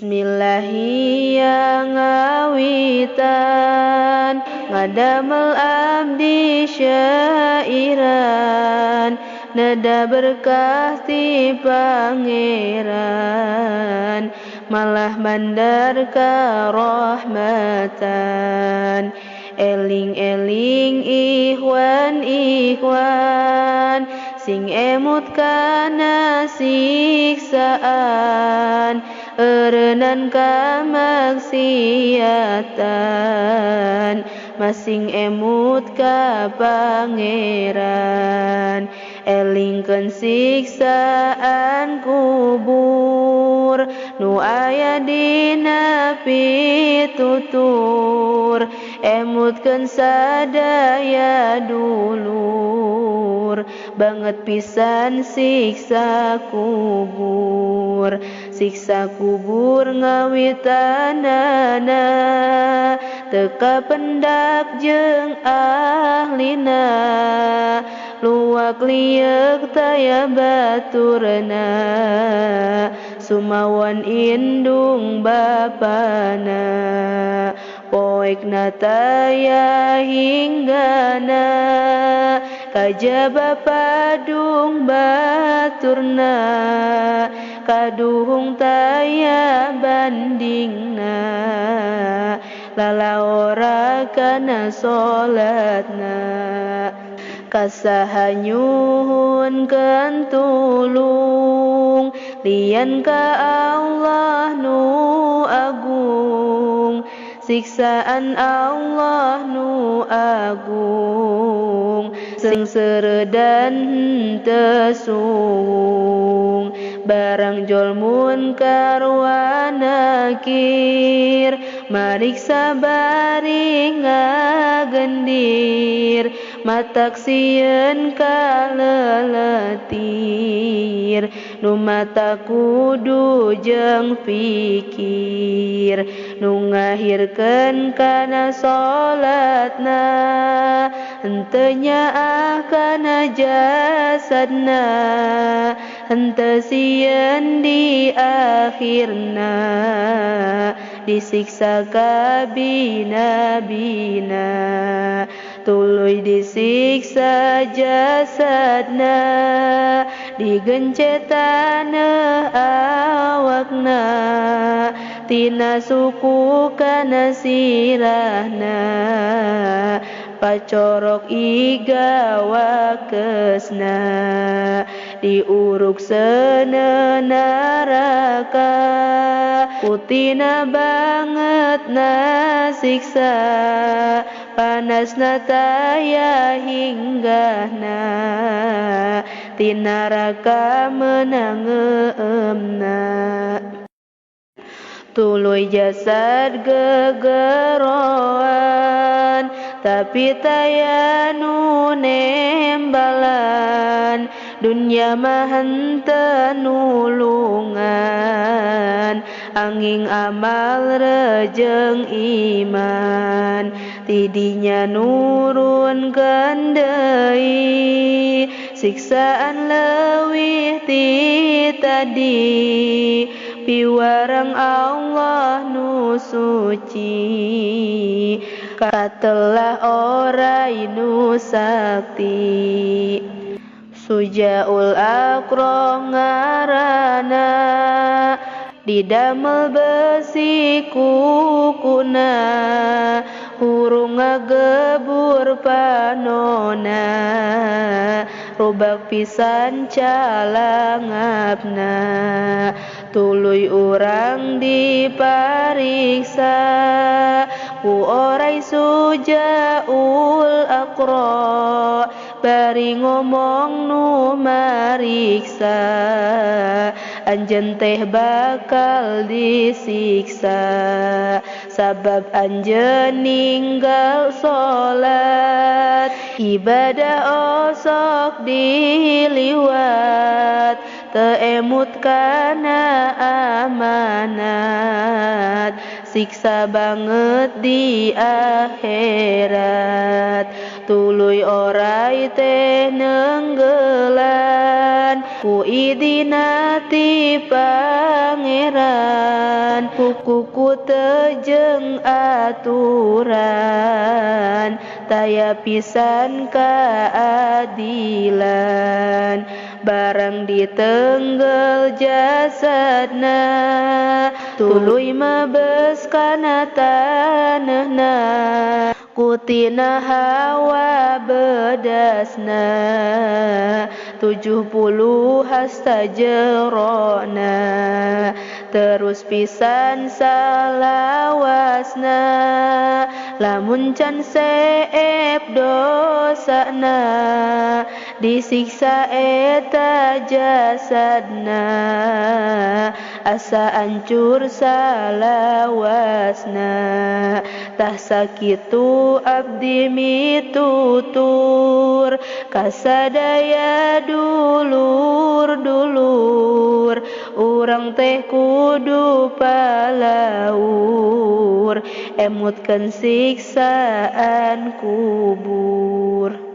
Bismillahi yang ngawitan, ngadamel abdi syairan, nada berkah ti pangeran, malah mandar karahmatan. Eling-eling ikhwan ikhwan, sing emut kana siksaan, eureunnan kamaksiatan, masing emut ka pangeran. Elingkeun siksaan kubur, nu aya dina pitutur, emutkeun sadaya dulur, banget pisan siksa kubur. Siksa kubur ngawitanana, teu kapendak jeung ahlina, luak lieuk taya baturna, sumawan indung bapana, poekna taya hinggana, kajaba padung baturna, kaduhung taya bandingna, lalaora kana salatna. Kasaha nyuhunkeun tulung, lian ka Allah nu agung, siksaan Allah nu agung, sengsara dan henteu suung. Barang jol munkar wa nakir, mariksa bari ngagendir, matak sieun kaleletir, nu mata kudu jeung pikir, nu ngahirkeun kana salatna, henteu nyaah kana jasadna, henteu sieun di akhirna, disiksa kabina-bina. Tuluy disiksa jasadna, digencet taneuh awakna, tina suku kana sirahna, pacorok iga wakesna, diuruk seuneu neraka, putina banget na siksa, panasna taya hinggahna, ti neraka meunang ngeueumna. Tuluy jasad gegeroan, tapi taya nu nembalan, dunya mah henteu nulungan, anging amal rejeng iman, tidinya nurunkeun deui, siksaan leuwih ti tadi, piwarang Allah nu suci, katelah orai nu sakti. Sujaul akro ngarana, didamel besi kukuna, hurung ngagebur panona, robak pisan calangapna. Tuluy urang dipariksa ku orai sujaul akro, bari ngomong nu mariksa, anjeun teh bakal disiksa, sabab anjeun ninggal salat, ibadah osok diliwat, teu emut kana amanat, siksa banget di akhirat. Tuluy orai teh nenggelan ku idina ti pangeran. Kuku teu jeung aturan, taya pisan keadilan. Barang ditenggel jasadna, tuluy mebes kana taneuhna. Kutina hawa bedasna, 70 hasta jerona. Terus pisan salawasna, lamun can seep dosana. Disiksa eta jasadna, asa ancur salawasna. Tah sakitu abdi mitutur, kasadaya dulur-dulur. Urang teh kudu palaur, emutkeun siksaan kubur.